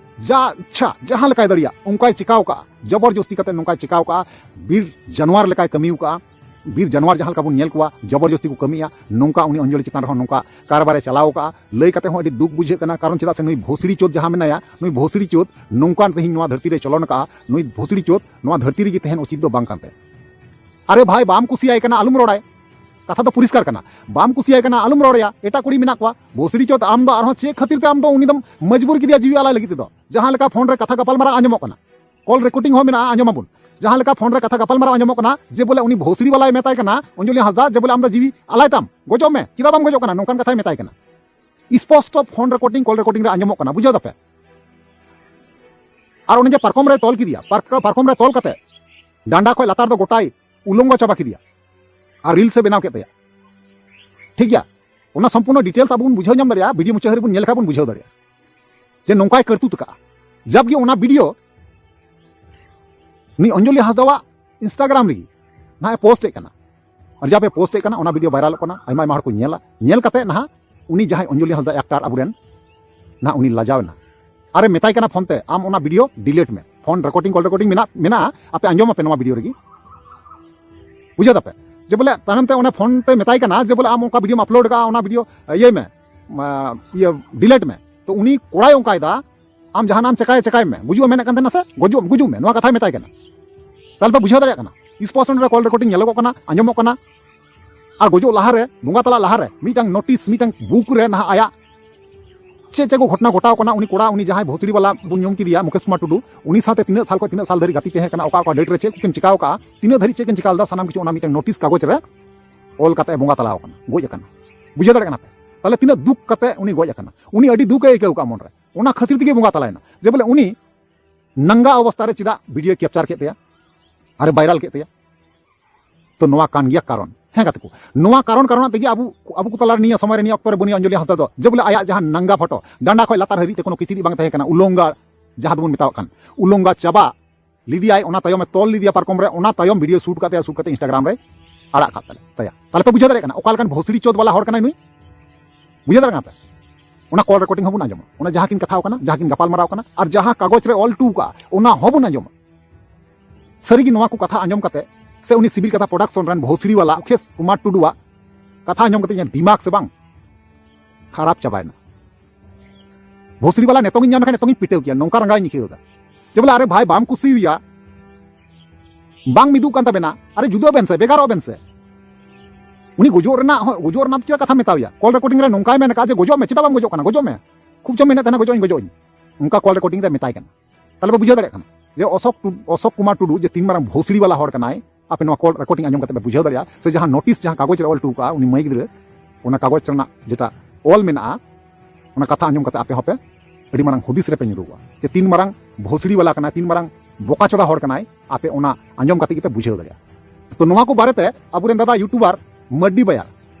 ᱡᱟ ᱤᱪᱪᱷᱟ ᱡᱟᱦᱟᱸ ᱞᱮᱠᱟᱭ ᱫᱟᱲᱮᱭᱟᱜ ᱚᱱᱠᱟᱭ ᱪᱮᱠᱟᱣ ᱠᱟᱜᱼᱟ, ᱡᱚᱵᱚᱨ ᱡᱚᱥᱛᱤ ᱠᱟᱛᱮ ᱱᱚᱝᱠᱟᱭ ᱪᱮᱠᱟᱣ ᱠᱟᱜᱼᱟ, ᱵᱤᱨ ᱡᱟᱱᱣᱟᱨ ᱞᱮᱠᱟᱭ ᱠᱟᱹᱢᱤ ᱠᱟᱜᱼᱟ᱾ ᱵᱤᱨ ᱡᱟᱱᱣᱟᱨ ᱡᱟᱦᱟᱸ ᱞᱮᱠᱟ ᱵᱚᱱ ᱧᱮᱞ ᱠᱚᱣᱟ, ᱡᱚᱵᱚᱨ ᱡᱚᱥᱛᱤ ᱠᱚ ᱠᱟᱹᱢᱤᱭᱟ, ᱱᱚᱝᱠᱟ ᱩᱱᱤ ᱚᱧᱡᱚᱞᱤ ᱪᱮᱛᱟᱱ ᱨᱮᱦᱚᱸ ᱱᱚᱝᱠᱟ ᱠᱟᱨᱵᱟᱨᱮ ᱪᱟᱞᱟᱣ ᱠᱟᱜᱼᱟ᱾ ᱞᱟᱹᱭ ᱠᱟᱛᱮ ᱦᱚᱸ ᱟᱹᱰᱤ ᱫᱩᱠ ᱵᱩᱡᱷᱟᱹᱜ ᱠᱟᱱᱟ, ᱠᱟᱨᱚᱱ ᱪᱮᱫᱟᱜ ᱥᱮ ᱱᱩᱭ ᱵᱷᱳᱥᱲᱤ ᱪᱳᱫ ᱡᱟᱦᱟᱸ ᱢᱮᱱᱟᱭᱟ, ᱱᱩᱭ ᱵᱷᱳᱥᱲᱤ ᱪᱳᱫ ᱱᱚᱝᱠᱟᱱ ᱛᱮᱦᱮᱧ ᱱᱚᱣᱟ ᱫᱷᱟᱹᱨᱛᱤ ᱨᱮ ᱪᱚᱞᱚᱱ ᱠᱟᱜᱼᱟ, ᱱᱩᱭ ᱵᱷᱳᱥᱲᱤ ᱪᱳᱫ ᱱᱚᱣᱟ ᱫᱷᱟᱹᱨᱛᱤ ᱨᱮᱜᱮ ᱛᱟᱦᱮᱱ ᱩᱪᱤᱛ ᱫᱚ ᱵᱟᱝ ᱠᱟᱱ ᱛᱟᱭᱟ᱾ ᱟᱨᱮ ᱵᱷᱟᱭ, ᱵᱟᱢ ᱠᱩᱥᱤᱭᱟᱭ ᱠᱟᱱᱟ, ᱟᱞᱚᱢ ᱨᱚᱲᱟᱭ᱾ ᱠᱟᱛᱷᱟ ᱫᱚ ᱯᱚᱨᱤᱥᱠᱟᱨ ᱠᱟᱱᱟ, ᱵᱟᱢ ᱠᱩᱥᱤᱭᱟᱭ ᱠᱟᱱᱟ, ᱟᱞᱚᱢ ᱨᱚᱲ ᱟᱭᱟ᱾ ᱮᱴᱟᱜ ᱠᱩᱲᱤ ᱢᱮᱱᱟᱜ ᱠᱚᱣᱟ᱾ ᱵᱷᱳᱥᱲᱤ ᱪᱳᱫ, ᱟᱢ ᱫᱚ ᱟᱨᱦᱚᱸ ᱪᱮᱫ ᱠᱷᱟᱹᱛᱤᱨ ᱛᱮ ᱟᱢ ᱫᱚ ᱩᱱᱤ ᱫᱚᱢ ᱢᱚᱡᱽᱵᱩᱨ ᱠᱮᱫᱮᱭᱟ ᱡᱤᱣᱤ ᱟᱞᱟᱭ ᱞᱟᱹᱜᱤᱫ ᱛᱮᱫᱚ? ᱡᱟᱦᱟᱸ ᱞᱮᱠᱟ ᱯᱷᱳᱱ ᱨᱮ ᱠᱟᱛᱷᱟ ᱜᱟᱯᱟᱞᱢᱟᱨᱟᱣ ᱟᱸᱡᱚᱢᱚᱜ ᱠᱟᱱᱟ, ᱠᱚᱞ ᱨᱮᱠᱚᱨᱰᱤᱝ ᱦᱚᱸ ᱢᱮᱱᱟᱜᱼᱟ, ᱟᱸᱡᱚᱢᱟᱵᱚᱱ᱾ ᱡᱟᱦᱟᱸ ᱞᱮᱠᱟ ᱯᱷᱳᱱ ᱨᱮ ᱠᱟᱛᱷᱟ ᱜᱟᱯᱟᱞᱢᱟᱨᱟᱣ ᱟᱸᱡᱚᱢᱚᱜ ᱠᱟᱱᱟ ᱡᱮ ᱵᱚᱞᱮ ᱩᱱᱤ ᱵᱷᱳᱥᱲᱤ ᱵᱟᱞᱟᱭ ᱢᱮᱛᱟᱭ ᱠᱟᱱᱟ ᱚᱧᱡᱚᱞᱤ ᱦᱟᱸᱥᱫᱟ ᱡᱮ ᱵᱚᱞᱮ ᱟᱢ ᱫᱚ ᱡᱤᱣᱤ ᱟᱞᱟᱭ ᱛᱟᱢ, ᱜᱚᱡᱚᱜ ᱢᱮ, ᱪᱮᱫᱟᱜ ᱵᱟᱢ ᱜᱚᱡᱚᱜ ᱠᱟᱱᱟ, ᱱᱚᱝᱠᱟᱱ ᱠᱟᱛᱷᱟᱭ ᱢᱮᱛᱟᱭ ᱠᱟᱱᱟ᱾ ᱥᱯᱚᱥᱴᱚ ᱯᱷᱳᱱ ᱨᱮᱠᱚᱨᱰᱤᱝ, ᱠᱚᱞ ᱨᱮᱠᱚᱨᱰᱤᱝ ᱨᱮ ᱟᱸᱡᱚᱢᱚᱜ ᱠᱟᱱᱟ, ᱵᱩᱡᱷᱟᱹᱣ ᱫᱟᱯᱮ? ᱟᱨ ᱚᱱᱮ ᱡᱮ ᱯᱟᱨᱠᱚᱢ ᱨᱮ ᱛᱚᱞ ᱠᱮᱫᱮᱭᱟ, ᱯᱟᱨᱠ-, ᱯᱟᱨᱠᱚᱢ ᱨᱮ ᱛᱚᱞ ᱠᱟᱛᱮ ᱰᱟᱸᱰᱟ ᱠᱷᱚᱱ ᱞᱟᱛᱟᱨ ᱫᱚ ᱜᱚᱴᱟᱭ ᱩᱞᱚᱝᱜᱚ ᱪᱟᱵᱟ ᱠᱮᱫᱮᱭᱟ ᱟᱨ ᱨᱤᱞᱥ ᱮ ᱵᱮᱱᱟᱣ ᱠᱮᱫ ᱛᱟᱭᱟ᱾ ᱴᱷᱤᱠ ᱜᱮᱭᱟ, ᱚᱱᱟ ᱥᱚᱢᱯᱩᱨᱱᱚ ᱰᱤᱴᱮᱞᱥ ᱟᱵᱚ ᱵᱚᱱ ᱵᱩᱡᱷᱟᱹᱣ ᱧᱟᱢ ᱫᱟᱲᱮᱭᱟᱜᱼᱟ, ᱵᱷᱤᱰᱤᱭᱳ ᱢᱩᱪᱟᱹᱫ ᱦᱟᱹᱨᱤᱡ ᱵᱚᱱ ᱧᱮᱞ ᱞᱮᱠᱷᱟᱱ ᱵᱚᱱ ᱵᱩᱡᱷᱟᱹᱣ ᱫᱟᱲᱮᱭᱟᱜᱼᱟ ᱡᱮ ᱱᱚᱝᱠᱟᱭ ᱠᱟᱹᱨᱛᱩᱛ ᱟᱠᱟᱫᱼᱟ᱾ ᱡᱟᱵᱜᱮ ᱚᱱᱟ ᱵᱷᱤᱰᱤᱭᱳ ᱱᱩᱭ ᱚᱧᱡᱚᱞᱤ ᱦᱟᱸᱥᱫᱟᱣᱟᱜ ᱤᱱᱥᱴᱟᱜᱨᱟᱢ ᱨᱮᱜᱮ ᱱᱟᱦᱟᱜ ᱮ ᱯᱳᱥᱴ ᱮᱫ ᱠᱟᱱᱟ᱾ ᱟᱨ ᱡᱟᱵ ᱮ ᱯᱳᱥᱴ ᱮᱫ ᱠᱟᱱᱟ, ᱚᱱᱟ ᱵᱷᱤᱰᱤᱭᱳ ᱵᱷᱟᱭᱨᱟᱞᱚᱜ ᱠᱟᱱᱟ, ᱟᱭᱢᱟ ᱟᱭᱢᱟ ᱦᱚᱲ ᱠᱚ ᱧᱮᱞᱟ᱾ ᱧᱮᱞ ᱠᱟᱛᱮ ᱱᱟᱦᱟᱜ ᱩᱱᱤ ᱡᱟᱦᱟᱸᱭ ᱚᱧᱡᱚᱞᱤ ᱦᱟᱸᱥᱫᱟ ᱮᱠᱴᱟᱨ ᱟᱵᱚᱨᱮᱱ, ᱱᱟᱦᱟᱜ ᱩᱱᱤ ᱞᱟᱡᱟᱣ ᱮᱱᱟ᱾ ᱟᱨᱮ ᱢᱮᱛᱟᱭ ᱠᱟᱱᱟ ᱯᱷᱳᱱ ᱛᱮ, "ᱟᱢ ᱚᱱᱟ ᱵᱷᱤᱰᱤᱭᱳ ᱰᱤᱞᱤᱴ ᱢᱮ, ᱯᱷᱳᱱ ᱨᱮᱠᱚᱨᱰᱤᱝ, ᱠᱚᱞ ᱨᱮᱠᱚᱨᱰᱤᱝ ᱢᱮᱱᱟᱜ ᱢᱮᱱᱟᱜᱼᱟ, ᱟᱯᱮ ᱟᱸᱡᱚᱢ ᱟᱯᱮ ᱱᱚᱣᱟ ᱵᱷᱤᱰᱤᱭᱳ ᱨᱮᱜᱮ", ᱵᱩᱡᱷᱟᱹᱣ ᱫᱟᱯᱮ? ᱡᱮ ᱵᱚᱞᱮ ᱛᱟᱭᱱᱚᱢ ᱛᱮ ᱚᱱᱟ ᱯᱷᱳᱱ ᱛᱮ ᱢᱮᱛᱟᱭ ᱠᱟᱱᱟ ᱡᱮ ᱵᱚᱞᱮ, "ᱟᱢ ᱚᱱᱠᱟ ᱵᱷᱤᱰᱤᱭᱳᱢ ᱟᱯᱞᱳᱰ ᱠᱟᱜᱼᱟ, ᱚᱱᱟ ᱵᱷᱤᱰᱤᱭᱳ ᱤᱭᱟᱹᱭ ᱢᱮ, ᱢᱟ, ᱤᱭᱟᱹ ᱰᱤᱞᱤᱴ ᱢᱮ", ᱛᱚ ᱩᱱᱤ ᱠᱚᱲᱟᱭ ᱚᱱᱠᱟᱭᱮᱫᱟ, "ᱟᱢ ᱡᱟᱦᱟᱱᱟᱜ ᱮᱢ ᱪᱮᱠᱟᱭᱟ ᱪᱮᱠᱟᱭ ᱢᱮ, ᱜᱩᱡᱩᱜ ᱮᱢ ᱢᱮᱱᱮᱫ ᱠᱟᱱ ᱛᱟᱦᱮᱱᱟ ᱥᱮ, ᱜᱩᱡᱩᱜ ᱜᱩᱡᱩᱜ ᱢᱮ", ᱱᱚᱣᱟ ᱠᱟᱛᱷᱟᱭ ᱢᱮᱛᱟᱭ ᱠᱟᱱᱟ᱾ ᱛᱟᱦᱞᱮ ᱯᱮ ᱵᱩᱡᱷᱟᱹᱣ ᱫᱟᱲᱮᱭᱟᱜ ᱠᱟᱱᱟ, ᱥᱯᱚᱥᱴ ᱚᱸᱰᱮ ᱨᱮ ᱠᱚᱞ ᱨᱮᱠᱚᱨᱰᱤᱝ ᱧᱮᱞᱚᱜᱚᱜ ᱠᱟᱱᱟ, ᱟᱸᱡᱚᱢᱚᱜ ᱠᱟᱱᱟ᱾ ᱟᱨ ᱜᱚᱡᱚᱜ ᱞᱟᱦᱟᱨᱮ, ᱵᱚᱸᱜᱟ ᱛᱟᱞᱟ ᱞᱟᱦᱟᱨᱮ ᱢᱤᱫᱴᱟᱝ ᱱᱳᱴᱤᱥ, ᱢᱤᱫᱴᱟᱝ ᱵᱩᱠ ᱨᱮ ᱱᱟᱦᱟᱜ ᱟᱭᱟᱜ ᱪᱮᱫ ᱪᱮᱫ ᱠᱚ ᱜᱷᱚᱴᱚᱱᱟ ᱜᱷᱚᱴᱟᱣ ᱠᱟᱱᱟ, ᱩᱱᱤ ᱠᱚᱲᱟ, ᱩᱱᱤ ᱡᱟᱦᱟᱸᱭ ᱵᱷᱳᱥᱲᱤ ᱵᱟᱞᱟ ᱵᱚᱱ ᱧᱩᱢ ᱠᱮᱫᱮᱭᱟ, ᱢᱩᱠᱮᱥ ᱠᱩᱢᱟᱨ ᱴᱩᱰᱩ, ᱩᱱᱤ ᱥᱟᱶᱛᱮ ᱛᱤᱱᱟᱹᱜ ᱥᱟᱞ ᱠᱷᱚᱱ ᱛᱤᱱᱟᱹᱜ ᱥᱟᱞ ᱫᱷᱟᱹᱨᱤᱡ ᱜᱟᱛᱮ ᱛᱟᱦᱮᱸ ᱠᱟᱱᱟ, ᱚᱠᱟ ᱚᱠᱟ ᱰᱮᱴ ᱨᱮ ᱪᱮᱫ ᱠᱚᱠᱤᱱ ᱪᱤᱠᱟᱣ ᱠᱟᱜᱼᱟ, ᱛᱤᱱᱟᱹᱜ ᱫᱷᱟᱹᱨᱤᱡ ᱪᱮᱫ ᱠᱤᱱ ᱪᱤᱠᱟ ᱞᱮᱫᱟ, ᱥᱟᱱᱟᱢ ᱠᱤᱪᱷᱩ ᱚᱱᱟ ᱢᱤᱫᱴᱟᱝ ᱱᱳᱴᱤᱥ ᱠᱟᱜᱚᱡᱽ ᱨᱮ ᱚᱞ ᱠᱟᱛᱮ ᱵᱚᱸᱜᱟ ᱛᱟᱞᱟᱣ ᱟᱠᱟᱱᱟ, ᱜᱚᱡ ᱟᱠᱟᱱᱟ᱾ ᱵᱩᱡᱷᱟᱹᱣ ᱫᱟᱲᱮᱭᱟᱜ ᱠᱟᱱᱟ ᱯᱮ? ᱛᱟᱦᱞᱮ ᱛᱤᱱᱟᱹᱜ ᱫᱩᱠ ᱠᱟᱛᱮ ᱩᱱᱤ ᱜᱚᱡ ᱟᱠᱟᱱᱟ, ᱩᱱᱤ ᱟᱹᱰᱤ ᱫᱩᱠ ᱮ ᱟᱹᱭᱠᱟᱹᱣ ᱠᱟᱜᱼᱟ ᱢᱚᱱᱨᱮ, ᱚᱱᱟ ᱠᱷᱟᱹᱛᱤᱨ ᱛᱮᱜᱮ ᱵᱚᱸᱜᱟ ᱛᱟᱞᱟᱭᱮᱱᱟ᱾ ᱡᱮ ᱵᱚᱞᱮ ᱩᱱᱤ ᱱᱟᱝᱜᱟ ᱚᱵᱚᱥᱛᱟ ᱨᱮ ᱪᱮᱫᱟᱜ ᱵᱷᱤᱰᱤᱭᱳ ᱠᱮᱯᱪᱟᱨ ᱠᱮᱫ ᱛᱟᱭᱟ ᱟᱨᱮ ᱵᱷᱟᱭᱨᱟᱞ ᱠᱮᱫ ᱛᱟᱭᱟ? ᱛᱚ ᱱᱚᱣᱟ ᱠᱟᱱ ᱜᱮᱭᱟ ᱠᱟᱨᱚᱱ᱾ ᱦᱮᱸ ᱜᱟᱛᱮ ᱠᱚ, ᱱᱚᱣᱟ ᱠᱟᱨᱚᱱ ᱠᱟᱨᱚᱱᱟᱜ ᱛᱮᱜᱮ ᱟᱵᱚ, ᱟᱵᱚ ᱠᱚ ᱛᱟᱞᱟᱨᱮ ᱱᱤᱭᱟᱹ ᱥᱚᱢᱚᱭ ᱨᱮ ᱱᱤᱭᱟᱹ ᱚᱠᱛᱚ ᱨᱮ ᱵᱚᱱᱤ ᱚᱧᱡᱚᱞᱤ ᱦᱟᱸᱥᱫᱟ ᱫᱚ ᱡᱮ ᱵᱚᱞᱮ ᱟᱭᱟᱜ ᱡᱟᱦᱟᱸ ᱱᱟᱝᱜᱟ ᱯᱷᱳᱴᱳ, ᱰᱟᱸᱰᱟ ᱠᱷᱚᱱ ᱞᱟᱛᱟᱨ ᱦᱟᱹᱵᱤᱡ ᱛᱮ ᱠᱳᱱᱳ ᱠᱤᱪᱨᱤᱡ ᱵᱟᱝ ᱛᱟᱦᱮᱸ ᱠᱟᱱᱟ, ᱩᱞᱚᱝᱜᱟ ᱡᱟᱦᱟᱸ ᱫᱚᱵᱚᱱ ᱢᱮᱛᱟᱣᱟᱜ ᱠᱟᱱ, ᱩᱞᱚᱝᱜᱟ ᱪᱟᱵᱟ ᱞᱤᱫᱤᱭᱟᱭ, ᱚᱱᱟ ᱛᱟᱭᱚᱢᱮ ᱛᱚᱞ ᱞᱤᱫᱤᱭᱟ ᱯᱟᱨᱠᱚᱢ ᱨᱮ, ᱚᱱᱟ ᱛᱟᱭᱚᱢ ᱵᱷᱤᱰᱤᱭᱳ ᱥᱩᱴ ᱠᱟᱛᱮ, ᱥᱩᱴ ᱠᱟᱛᱮ ᱤᱱᱥᱴᱟᱜᱨᱟᱢ ᱨᱮ ᱟᱲᱟᱜ ᱠᱟᱜ ᱛᱟᱞᱮ ᱛᱟᱭᱟ᱾ ᱛᱟᱦᱞᱮ ᱯᱮ ᱵᱩᱡᱷᱟᱹᱣ ᱫᱟᱲᱮᱭᱟᱜ ᱠᱟᱱᱟ ᱚᱠᱟ ᱞᱮᱠᱟᱱ ᱵᱷᱳᱥᱲᱤ ᱪᱳᱫ ᱵᱟᱞᱟ ᱦᱚᱲ ᱠᱟᱱᱟᱭ ᱱᱩᱭ? ᱵᱩᱡᱷᱟᱹᱣ ᱫᱟᱲᱮᱭᱟᱜ ᱠᱟᱱᱟ ᱯᱮ? ᱚᱱᱟ ᱠᱚᱞ ᱨᱮᱠᱚᱨᱰᱤᱝ ᱦᱚᱸᱵᱚᱱ ᱟᱸᱡᱚᱢᱟ, ᱚᱱᱟ ᱡᱟᱦᱟᱸ ᱠᱤᱱ ᱠᱟᱛᱷᱟᱣ ᱠᱟᱱᱟ, ᱡᱟᱦᱟᱸ ᱠᱤᱱ ᱜᱟᱯᱟᱞ ᱢᱟᱨᱟᱣ ᱠᱟᱱᱟ, ᱟᱨ ᱡᱟᱦᱟᱸ ᱠᱟᱜᱚᱡᱽ ᱨᱮ ᱚᱞ ᱦᱚᱴᱚ ᱠᱟᱜᱼᱟ, ᱚᱱᱟ ᱦᱚᱸᱵᱚᱱ ᱟᱸᱡᱚᱢᱟ᱾ ᱥᱟᱹᱨᱤᱜᱮ ᱱᱚᱣᱟ ᱠᱚ ᱠᱟᱛᱷᱟ ᱟᱸᱡᱚᱢ ᱠᱟᱛᱮ ᱥᱮ ᱩᱱᱤ ᱥᱤᱵᱤᱞ ᱠᱟᱛᱷᱟ ᱯᱨᱚᱰᱟᱠᱥᱚᱱ ᱨᱮᱱ ᱵᱷᱳᱥᱲᱤ ᱵᱟᱞᱟ ᱢᱩᱠᱮᱥ ᱠᱩᱢᱟᱨ ᱴᱩᱰᱩᱣᱟᱜ ᱠᱟᱛᱷᱟ ᱟᱸᱡᱚᱢ ᱠᱟᱛᱮ ᱤᱧᱟᱹᱜ ᱫᱤᱢᱟᱜᱽ ᱥᱮ ᱵᱟᱝ ᱠᱷᱟᱨᱟᱯ ᱪᱟᱵᱟᱭᱮᱱᱟ᱾ ᱵᱷᱳᱥᱲᱤ ᱵᱟᱞᱟ ᱱᱤᱛᱚᱝ ᱤᱧ ᱧᱟᱢ ᱞᱮᱠᱷᱟᱱ ᱱᱤᱛᱚᱝ ᱤᱧ ᱯᱤᱴᱟᱹᱣ ᱠᱮᱭᱟ, ᱱᱚᱝᱠᱟ ᱨᱟᱸᱜᱟᱣ ᱤᱧ ᱟᱹᱭᱠᱟᱹᱣ ᱮᱫᱟ᱾ ᱡᱮ ᱵᱚᱞᱮ, ᱟᱨᱮ ᱵᱷᱟᱭ, ᱵᱟᱢ ᱠᱩᱥᱤᱭᱟᱭᱟ, ᱵᱟᱝ ᱢᱤᱫᱚᱜ ᱠᱟᱱ ᱛᱟᱵᱮᱱᱟ, ᱟᱨᱮ ᱡᱩᱫᱟᱹᱜ ᱵᱮᱱ ᱥᱮ, ᱵᱷᱮᱜᱟᱨᱚᱜ ᱵᱮᱱ ᱥᱮ᱾ ᱩᱱᱤ ᱜᱚᱡᱚᱜ ᱨᱮᱱᱟᱜ ᱦᱚᱸ, ᱜᱚᱡᱚᱜ ᱨᱮᱱᱟᱜ ᱪᱮᱫ ᱠᱟᱛᱷᱟ ᱢᱮᱛᱟᱣᱭᱟ? ᱠᱚᱞ ᱨᱮᱠᱚᱨᱰᱤᱝ ᱨᱮ ᱱᱚᱝᱠᱟᱭ ᱢᱮᱱ ᱠᱟᱜᱼᱟ ᱡᱮ, "ᱜᱚᱡᱚᱜ ᱢᱮ, ᱪᱮᱫᱟᱜ ᱵᱟᱢ ᱜᱚᱡᱚᱜ ᱠᱟᱱᱟ? ᱜᱚᱡᱚᱜ ᱢᱮ, ᱠᱷᱩᱵ ᱪᱚᱢ ᱢᱮᱱᱮᱫ ᱛᱟᱦᱮᱱᱟ, ᱜᱚᱡᱚᱜ ᱟᱹᱧ, ᱜᱚᱡᱚᱜ ᱟᱹᱧ", ᱚᱱᱠᱟ ᱠᱚᱞ ᱨᱮᱠᱚᱨᱰᱤᱝ ᱨᱮ ᱢᱮᱛᱟᱭ ᱠᱟᱱᱟ᱾ ᱛᱟᱦᱞᱮ ᱯᱮ ᱵᱩᱡᱷᱟᱹᱣ ᱫᱟᱲᱮᱭᱟᱜ ᱠᱟᱱᱟ ᱡᱮ ᱚᱥᱳᱠ ᱴᱩ-, ᱚᱥᱳᱠ ᱠᱩᱢᱟᱨ ᱴᱩᱰᱩ ᱡᱮ ᱛᱤᱱ ᱢᱟᱨᱟᱝ ᱵᱷᱳᱥᱲᱤ ᱵᱟᱞᱟ ᱦᱚᱲ ᱠᱟᱱᱟᱭ, ᱟᱯᱮ ᱱᱚᱣᱟ ᱠᱚᱞ ᱨᱮᱠᱚᱨᱰᱤᱝ ᱟᱸᱡᱚᱢ ᱠᱟᱛᱮ ᱯᱮ ᱵᱩᱡᱷᱟᱹᱣ ᱫᱟᱲᱮᱭᱟᱜᱼᱟ, ᱥᱮ ᱡᱟᱦᱟᱸ ᱱᱳᱴᱤᱥ, ᱡᱟᱦᱟᱸ ᱠᱟᱜᱚᱡᱽ ᱨᱮ ᱚᱞ ᱦᱚᱴᱚ ᱠᱟᱜᱼᱟ ᱩᱱᱤ ᱢᱟᱹᱭ ᱜᱤᱫᱽᱨᱟᱹ, ᱚᱱᱟ ᱠᱟᱜᱚᱡᱽ ᱨᱮᱱᱟᱜ ᱡᱮᱴᱟ ᱚᱞ ᱢᱮᱱᱟᱜᱼᱟ, ᱚᱱᱟ ᱠᱟᱛᱷᱟ ᱟᱸᱡᱚᱢ ᱠᱟᱛᱮ ᱟᱯᱮ ᱦᱚᱸᱯᱮ ᱟᱹᱰᱤ ᱢᱟᱨᱟᱝ ᱦᱩᱫᱤᱥ ᱨᱮᱯᱮ ᱧᱩᱨᱩᱜᱼᱟ ᱡᱮ ᱛᱤᱱ ᱢᱟᱨᱟᱝ ᱵᱷᱳᱥᱲᱤ ᱵᱟᱞᱟ ᱠᱟᱱᱟᱭ, ᱛᱤᱱ ᱢᱟᱨᱟᱝ ᱵᱚᱠᱟᱪᱚᱫᱟ ᱦᱚᱲ ᱠᱟᱱᱟᱭ, ᱟᱯᱮ ᱚᱱᱟ ᱟᱸᱡᱚᱢ ᱠᱟᱛᱮ ᱜᱮᱯᱮ ᱵᱩᱡᱷᱟᱹᱣ ᱫᱟᱲᱮᱭᱟᱜᱼᱟ᱾ ᱛᱚ ᱱᱚᱣᱟ ᱠᱚ ᱵᱟᱨᱮᱛᱮ ᱟᱵᱚᱨᱮᱱ ᱫᱟᱫᱟ ᱭᱩᱴᱩᱵᱟᱨ ᱢᱟᱹᱨᱰᱤ ᱵᱟᱭᱟᱨ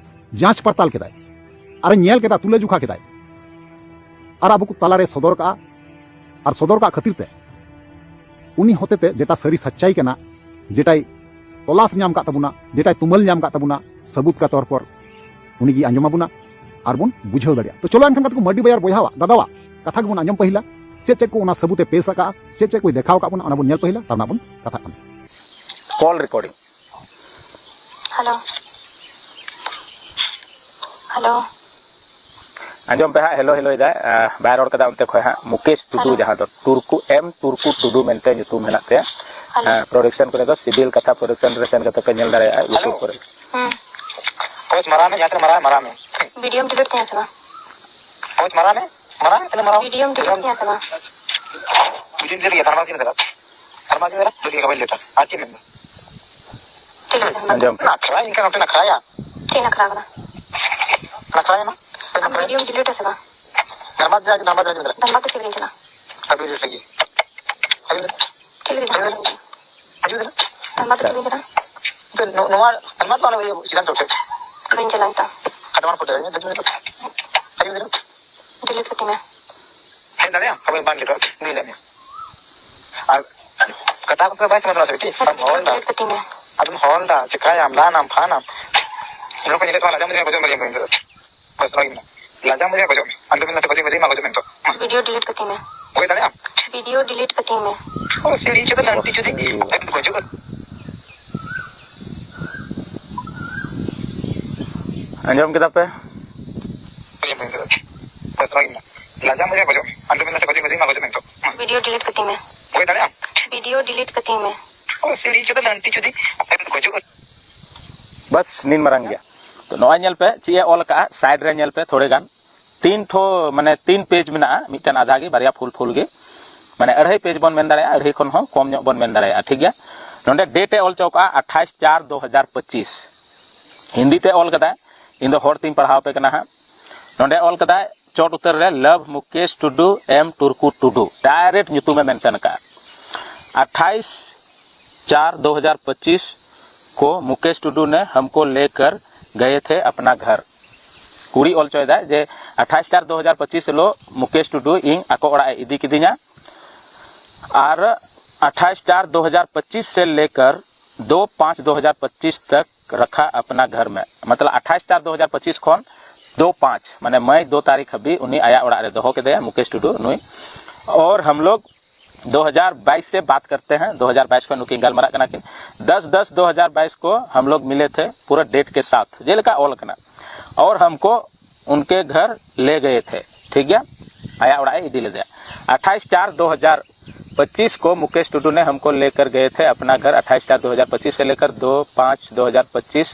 ᱡᱟᱸᱪ ᱯᱟᱲᱛᱟᱞ ᱠᱮᱫᱟᱭ, ᱟᱨᱮ ᱧᱮᱞ ᱠᱮᱫᱟ, ᱛᱩᱞᱟᱹ ᱡᱚᱠᱷᱟ ᱠᱮᱫᱟᱭ, ᱟᱨ ᱟᱵᱚ ᱠᱚ ᱛᱟᱞᱟᱨᱮ ᱥᱚᱫᱚᱨ ᱠᱟᱜᱼᱟ᱾ ᱟᱨ ᱥᱚᱫᱚᱨ ᱠᱟᱜ ᱠᱷᱟᱹᱛᱤᱨ ᱛᱮ ᱩᱱᱤ ᱦᱚᱛᱮᱛᱮ ᱡᱮᱴᱟ ᱥᱟᱹᱨᱤ ᱥᱟᱪᱪᱟᱭ ᱠᱟᱱᱟ, ᱡᱮᱴᱟᱭ ᱛᱚᱞᱟᱥ ᱧᱟᱢ ᱠᱟᱜ ᱛᱟᱵᱚᱱᱟ, ᱡᱮᱴᱟᱭ ᱛᱩᱢᱟᱹᱞ ᱧᱟᱢ ᱠᱟᱜ ᱛᱟᱵᱚᱱᱟ ᱥᱟᱹᱵᱩᱛ ᱠᱟ ᱛᱚᱨ ᱯᱚᱨ, ᱩᱱᱤᱜᱮ ᱟᱸᱡᱚᱢ ᱟᱵᱚᱱᱟ ᱟᱨ ᱵᱚᱱ ᱵᱩᱡᱷᱟᱹᱣ ᱫᱟᱲᱮᱭᱟᱜᱼᱟ᱾ ᱛᱚ ᱪᱚᱞᱚ ᱮᱱᱠᱷᱟᱱ ᱜᱟᱛᱮ ᱠᱚ, ᱢᱟᱹᱨᱰᱤ ᱵᱟᱭᱟᱨ ᱵᱚᱭᱦᱟᱣᱟᱜ, ᱫᱟᱫᱟᱣᱟᱜ ᱠᱟᱛᱷᱟ ᱜᱮᱵᱚᱱ ᱟᱸᱡᱚᱢ ᱯᱟᱹᱦᱤᱞᱟ᱾ ᱪᱮᱫ ᱪᱮᱫ ᱠᱚ ᱚᱱᱟ ᱥᱟᱹᱵᱩᱛ ᱮ ᱯᱮᱥ ᱟᱠᱟᱫᱼᱟ, ᱪᱮᱫ ᱪᱮᱫ ᱠᱚᱭ ᱫᱮᱠᱷᱟᱣ ᱟᱠᱟᱫ ᱵᱚᱱᱟ, ᱚᱱᱟ ᱵᱚᱱ ᱧᱮᱞ ᱯᱟᱹᱦᱤᱞᱟ, ᱛᱟᱨ ᱱᱟᱜ ᱵᱚᱱ ᱠᱟᱛᱷᱟᱜ ᱠᱟᱱᱟ᱾ ᱠᱚᱞ ᱨᱮᱠᱚᱨᱰᱤᱝ᱾ ᱦᱮᱞᱳ᱾ ᱦᱮᱞᱳ᱾ ᱟᱸᱡᱚᱢ ᱯᱮ ᱦᱟᱸᱜ, ᱦᱮᱞᱳ ᱦᱮᱞᱳᱭ ᱫᱟᱭ, ᱟᱸ, ᱵᱟᱭ ᱨᱚᱲ ᱠᱟᱫᱟ ᱚᱱᱛᱮ ᱠᱷᱚᱡ ᱦᱟᱸᱜ᱾ ᱢᱩᱠᱮᱥ ᱴᱩᱰᱩ, ᱦᱮᱞᱳ᱾ ᱡᱟᱦᱟᱸ ᱫᱚ ᱴᱩᱨᱠᱩ, ᱮᱢ ᱴᱩᱨᱠᱩ ᱴᱩᱰᱩ ᱢᱮᱱᱛᱮ ᱧᱩᱛᱩᱢ ᱢᱮᱱᱟᱜ ᱛᱟᱭᱟ᱾ ᱦᱮᱞᱳ᱾ ᱟᱸ, ᱯᱨᱚᱰᱟᱠᱥᱚᱱ ᱠᱚᱨᱮ ᱫᱚ ᱥᱤᱵᱤᱞ ᱠᱟᱛᱷᱟ ᱯᱨᱚᱰᱟᱠᱥᱚᱱ ᱨᱮ ᱥᱮᱱ ᱠᱟᱛᱮ ᱯᱮ ᱧᱮᱞ ᱫᱟᱲᱮᱭᱟᱜᱼᱟ, ᱦᱮᱞᱳ᱾ YouTube ᱠᱚᱨᱮ᱾ ᱦᱩᱸ᱾ ᱯᱳᱡᱽ ᱢᱟᱨᱟᱣ ᱢᱮ, ᱡᱟᱦᱟᱸ ᱛᱤᱱᱟᱹᱜ ᱢᱟᱨᱟᱣ, ᱢᱟᱨᱟᱣ ᱢᱮ᱾ ᱵᱷᱤᱰᱤᱭᱳᱢ ᱰᱤᱞᱤᱴ ᱛᱤᱧᱟ ᱥᱮ ᱵᱟᱝ? ᱯᱳᱡᱽ ᱢᱟᱨᱟᱣ ᱢᱮ, ᱢᱟᱨᱟᱣ ᱢᱮ, ᱛᱤᱱᱟᱹᱜ ᱢᱟᱨᱟᱣ? ᱵᱷᱤᱰᱤᱭᱳᱢ ᱰᱤᱞᱤᱴ ᱛᱤᱧᱟ ᱥᱮ ᱵᱟᱝ? ᱵᱷᱤᱰᱤᱭᱳᱢ ᱰᱤᱞᱤᱴ ᱜᱮᱭᱟ, ᱛᱟᱨ ᱢᱟᱨᱟᱣ ᱪᱮᱫ ᱞᱮᱠᱟ? ᱛᱟᱨ ᱢᱟᱨᱟᱣ ᱪᱮᱫ ᱞᱮᱠᱟ? ᱵᱷᱤᱰᱤᱭᱳ ᱜᱮ ᱵᱟᱹᱧ ᱰᱤᱞᱤᱴᱟ᱾ ᱟᱨ ᱪᱮᱫ ᱢᱮᱱᱫᱟ? ᱴᱷᱤᱠ ᱟᱪᱷᱮ, ᱟᱸᱡᱚᱢ ᱯᱮ᱾ ᱱᱟᱠᱷᱨᱟ, ᱤᱱᱠᱟ ᱱᱚᱛᱮ ᱱᱟᱠᱷᱨᱟᱭᱟ᱾ ᱪᱮᱫ ᱱᱟᱠᱷᱨᱟ ᱠᱟᱱᱟ? ᱱᱟᱠᱷᱨᱟᱭᱟ ᱱᱟ᱾ ᱟᱢ ᱵᱷᱤᱰᱤᱭᱳᱢ ᱰᱤᱞᱤᱴ ᱟᱥᱮ ᱵᱟᱝ? ᱫᱷᱟᱱᱵᱟᱫᱽ ᱨᱮ, ᱫᱷᱟᱱᱵᱟᱫᱽ ᱨᱮ ᱢᱮᱱᱟᱜᱼᱟ᱾ ᱫᱷᱟᱱᱵᱟᱫᱽ ᱫᱚ ᱪᱮᱫ ᱞᱟᱹᱜᱤᱫ ᱪᱟᱞᱟᱜᱼᱟ? ᱟᱹᱵᱤᱱ ᱞᱟᱹᱜᱤᱫ᱾ ᱪᱮᱫ ᱞᱟᱹᱜᱤᱫ? ᱟᱹᱵᱤᱱ ᱞᱟᱹᱜᱤᱫ᱾ ᱫᱷᱟᱱᱵᱟᱫᱽ ᱫᱚ ᱪᱮᱫ ᱞᱟᱹᱜᱤᱫ ᱪᱟᱞᱟᱜᱼᱟ? ᱱᱚ-, ᱱᱚᱣᱟ ᱫᱷᱟᱱᱵᱟᱫᱽ ᱫᱚ ᱟᱞᱮ ᱤᱭᱟᱹ ᱥᱤᱫᱷᱟᱱᱛᱚ ᱥᱮᱫ᱾ ᱵᱟᱹᱧ ᱪᱟᱞᱟᱜᱼᱟ ᱱᱤᱛᱚᱜ᱾ ᱠᱟᱴᱣᱟᱱ ᱠᱚ ᱰᱤᱞᱤᱴ ᱠᱟᱹᱛᱤᱧ ᱢᱮ᱾ ᱦᱮᱡ ᱫᱟᱲᱮᱭᱟᱜᱼᱟ? ᱦᱳᱭ, ᱵᱟᱝ ᱰᱤᱞᱤᱴᱚᱜᱼᱟ᱾ ᱞᱟᱹᱭ ᱞᱮᱫ ᱢᱮ᱾ ᱟᱨ ᱠᱟᱴᱟᱣ ᱠᱟᱛᱮ ᱵᱟᱭ ᱥᱮᱱᱚᱜ ᱠᱟᱱᱟ ᱥᱮ ᱪᱮᱫ? ᱟᱢ ᱦᱚᱞ ᱫᱟ᱾ ᱰᱤᱞᱤᱴ ᱠᱟᱹᱛᱤᱧ ᱢᱮ᱾ ᱟᱫᱚᱢ ᱦᱚᱞ ᱫᱟ, ᱪᱮᱠᱟᱭᱟᱢ, ᱞᱟᱱᱟᱢ, ᱯᱷᱟᱱᱟᱢ᱾ ᱱᱚᱣᱟ ᱠᱚ ᱧᱮᱞᱮᱫ ᱛᱟᱢᱟ, ᱞᱟᱡᱟᱣ ᱢᱟᱡᱟᱣ ᱜᱚᱡᱚᱜ ᱢᱮ ᱞᱟᱹᱭ ᱢᱮ᱾ ᱵᱟᱥ, ᱱᱚᱣᱟ ᱜᱮ ᱢᱮᱱᱟᱜᱼᱟ᱾ ᱞᱟᱡᱟᱣ ᱢᱟᱡᱟᱣ ᱜᱚᱡᱚᱜ ᱢᱮ᱾ ᱟᱢ ᱫᱚ ᱢᱮᱱ ᱫᱟ ᱜᱚᱡᱚᱜ ᱢᱮ, ᱞᱟᱹᱭ ᱢᱟ ᱜᱚᱡᱚᱜ ᱢᱮ ᱱᱤᱛᱚᱜ᱾ ᱢᱟ᱾ ᱵᱷᱤᱰᱤᱭᱳ ᱰᱤᱞᱤᱴ ᱠᱟᱹᱛᱤᱧ ᱢᱮ᱾ ᱜᱚᱡ ᱫᱟᱲᱮᱭᱟᱜ ᱟᱢ? ᱵᱷᱤᱰᱤᱭᱳ ᱰᱤᱞᱤᱴ ᱠᱟᱹᱛᱤᱧ ᱢᱮ᱾ ᱚ, ᱥᱤᱲᱤ ᱪᱮᱫ ᱞᱟᱹᱱᱴᱤ ᱡᱩᱫᱤ ᱜᱚᱡᱚᱜ᱾ ᱟᱸᱡᱚᱢ ᱠᱮᱫᱟ ᱯᱮ? ᱞᱟᱡᱟᱣ ᱢᱟᱡᱟᱣ ᱜᱚᱡᱚᱜ ᱢᱮ᱾ ᱟᱢ ᱫᱚ ᱢᱮᱱ ᱫᱟ ᱜᱚᱡᱚᱜ ᱢᱮ, ᱞᱟᱹᱭ ᱢᱟ ᱜᱚᱡᱚᱜ ᱢᱮ ᱱᱤᱛᱚᱜ᱾ ᱢᱟ᱾ ᱵᱷᱤᱰᱤᱭᱳ ᱰᱤᱞᱤᱴ ᱠᱟᱹᱛᱤᱧ ᱢᱮ᱾ ᱜᱚᱡ ᱫᱟᱲᱮᱭᱟᱜ ᱟᱢ? ᱵᱷᱤᱰᱤᱭᱳ ᱰᱤᱞᱤᱴ ᱠᱟᱹᱛᱤᱧ ᱢᱮ᱾ ᱚ, ᱥᱤᱲᱤ ᱪᱮᱫ ᱞᱟᱹᱱᱴᱤ ᱡᱩᱫᱤ ᱜᱚᱡᱚᱜ᱾ ᱵᱟᱥ, ᱱᱤᱱ ᱢᱟᱨᱟᱝ ᱜᱮᱭᱟ᱾ ᱛᱚ, ᱱᱚᱜᱼᱚᱭ ᱧᱮᱞ ᱯᱮ, ᱪᱮᱫ ᱮ ᱚᱞ ᱟᱠᱟᱜᱼᱟ, ᱥᱟᱭᱤᱰ ᱨᱮ ᱧᱮᱞ ᱯᱮ ᱛᱷᱚᱲᱮ ᱜᱟᱱ᱾ ᱛᱤᱱ ᱴᱷᱚ, ᱢᱟᱱᱮ, ᱛᱤᱱ ᱯᱮᱡᱽ ᱢᱮᱱᱟᱜᱼᱟ, ᱢᱤᱫᱴᱮᱱ ᱟᱫᱷᱟ ᱜᱮ, ᱵᱟᱨᱭᱟ ᱯᱷᱩᱞ ᱯᱷᱩᱞ ᱜᱮ᱾ ᱢᱟᱱᱮ, ᱟᱹᱲᱦᱟᱹᱭ ᱯᱮᱡᱽ ᱵᱚᱱ ᱢᱮᱱ ᱫᱟᱲᱮᱭᱟᱜᱼᱟ, ᱟᱹᱲᱦᱟᱹᱭ ᱠᱷᱚᱱ ᱦᱚᱸ ᱠᱚᱢ ᱧᱚᱜ ᱵᱚᱱ ᱢᱮᱱ ᱫᱟᱲᱮᱭᱟᱜᱼᱟ, ᱴᱷᱤᱠ ᱜᱮᱭᱟ᱾ ᱱᱚᱰᱮ ᱰᱮᱴ ᱮ ᱚᱞ ᱦᱚᱪᱚ ᱠᱟᱜᱼᱟ, ᱟᱴᱷᱟᱭᱤᱥ ᱪᱟᱨ ᱫᱩ ᱦᱟᱡᱟᱨ ᱯᱚᱸᱪᱤᱥ᱾ ᱦᱤᱱᱫᱤ ᱛᱮ ᱚᱞ ᱠᱟᱫᱟᱭ, ᱤᱧ ᱫᱚ ᱦᱚᱲ ᱛᱤᱧ ᱯᱟᱲᱦᱟᱣ ᱟᱯᱮ ᱠᱟᱱᱟ ᱦᱟᱸᱜ᱾ ᱱᱚᱰᱮ ᱚᱞ ᱠᱟᱫᱟᱭ, ᱪᱚᱴ ᱩᱛᱟᱹᱨ ᱨᱮ, ᱞᱟᱵᱷ ᱢᱩᱠᱮᱥ ᱴᱩᱰᱩ, ᱮᱢ ᱴᱩᱨᱠᱩ ᱴᱩᱰᱩ, ᱰᱟᱭᱨᱮᱠᱴ ᱧᱩᱛᱩᱢᱮ ᱢᱮᱱᱥᱚᱱ ᱟᱠᱟᱫᱼᱟ᱾ ᱟᱴᱷᱟᱭᱤᱥ ᱪᱟᱨ ᱫᱩ ᱦᱟᱡᱟᱨ ᱯᱚᱸᱪᱤᱥ ᱠᱚ ᱢᱩᱠᱮᱥ ᱴᱩᱰᱩ ᱱᱮ ᱦᱟᱢᱠᱚ ᱞᱮᱠᱟᱨ ᱜᱟᱭᱮ ᱛᱷᱮ ᱟᱯᱱᱟ ᱜᱷᱟᱨ᱾ ᱠᱩᱲᱤ ᱚᱞ ᱦᱚᱪᱚᱭᱮᱫᱟᱭ ᱡᱮ, ᱟᱴᱷᱟᱭᱤᱥ ᱪᱟᱨ ᱫᱩ ᱦᱟᱡᱟᱨ ᱯᱚᱸᱪᱤᱥ ᱦᱤᱞᱳᱜ ᱢᱩᱠᱮᱥ ᱴᱩᱰᱩ ᱤᱧ ᱟᱠᱚ ᱚᱲᱟᱜ ᱮ ᱤᱫᱤ ᱠᱤᱫᱤᱧᱟ᱾ ᱟᱨ ᱟᱴᱷᱟᱭᱤᱥ ᱪᱟᱨ ᱫᱩ ᱦᱟᱡᱟᱨ ᱯᱚᱸᱪᱤᱥ ᱥᱮ ᱞᱮᱠᱟᱨ ᱫᱩ ᱯᱟᱸᱪ ᱫᱩ ᱦᱟᱡᱟᱨ ᱯᱚᱸᱪᱤᱥ ᱛᱟᱠ ᱨᱟᱠᱷᱟ ᱟᱯᱱᱟ ᱜᱷᱟᱨ ᱢᱮ᱾ ᱢᱚᱛᱞᱚᱵ ᱟᱴᱷᱟᱭᱤᱥ ᱪᱟᱨ ᱫᱩ ᱦᱟᱡᱟᱨ ᱯᱚᱸᱪᱤᱥ ᱠᱷᱚᱱ ᱫᱩ ᱯᱟᱸᱪ, ᱢᱟᱱᱮ ᱢᱟᱹᱭ ᱫᱩ ᱛᱟᱹᱨᱤᱠᱷ ᱦᱟᱹᱵᱤᱡ ᱩᱱᱤ ᱟᱭᱟᱜ ᱚᱲᱟᱜ ᱨᱮ ᱫᱚᱦᱚ ᱠᱮᱫᱮᱭᱟ ᱢᱩᱠᱮᱥ ᱴᱩᱰᱩ ᱱᱩᱭ᱾ और हम लोग दो हज़ार बाईस से बात करते हैं, दो हज़ार बाईस ᱠᱷᱚᱱ ᱱᱩᱠᱤᱱ ᱜᱟᱞᱢᱟᱨᱟᱜ ᱠᱟᱱᱟ ᱠᱤᱱ, ᱫᱚᱥ ᱫᱚᱥ ᱫᱚ ᱦᱟᱡᱟᱨ ᱵᱟᱭᱤᱥ ᱠᱚ ᱦᱟᱢ ᱞᱳᱜ ᱢᱤᱞᱮ ᱛᱷᱮ ᱯᱩᱨᱟᱹ ᱰᱮᱴ ᱠᱮ ᱥᱟᱛᱷ, ᱡᱮᱞᱮᱠᱟ ᱚᱞ ᱠᱟᱱᱟ, ᱚᱨ ᱦᱟᱢᱠᱳ ᱩᱱᱠᱮ ᱜᱷᱟᱨ ᱞᱮ ᱜᱟᱭᱮ ᱛᱷᱮ, ᱴᱷᱤᱠ ᱜᱮᱭᱟ, ᱟᱭᱟᱜ ᱚᱲᱟᱜ ᱮ ᱤᱫᱤ ᱞᱮᱫᱮᱭᱟ᱾ ᱟᱴᱷᱟᱭᱤᱥ ᱪᱟᱨ ᱫᱚ ᱦᱟᱡᱟᱨ ᱯᱚᱸᱪᱤᱥ ᱠᱚ ᱢᱩᱠᱮᱥ ᱴᱩᱰᱩ ᱱᱮ ᱦᱟᱢᱠᱳ ᱞᱮᱠᱟᱨ ᱜᱟᱭᱮ ᱛᱷᱮ ᱟᱯᱱᱟ ᱜᱷᱟᱨ, ᱟᱴᱷᱟᱭᱤᱥ ᱪᱟᱨ ᱫᱚ ᱦᱟᱡᱟᱨ ᱯᱚᱸᱪᱤᱥ ᱥᱮ ᱞᱮᱠᱟᱨ ᱫᱚ ᱯᱟᱸᱪ ᱫᱚ ᱦᱟᱡᱟᱨ ᱯᱚᱸᱪᱤᱥ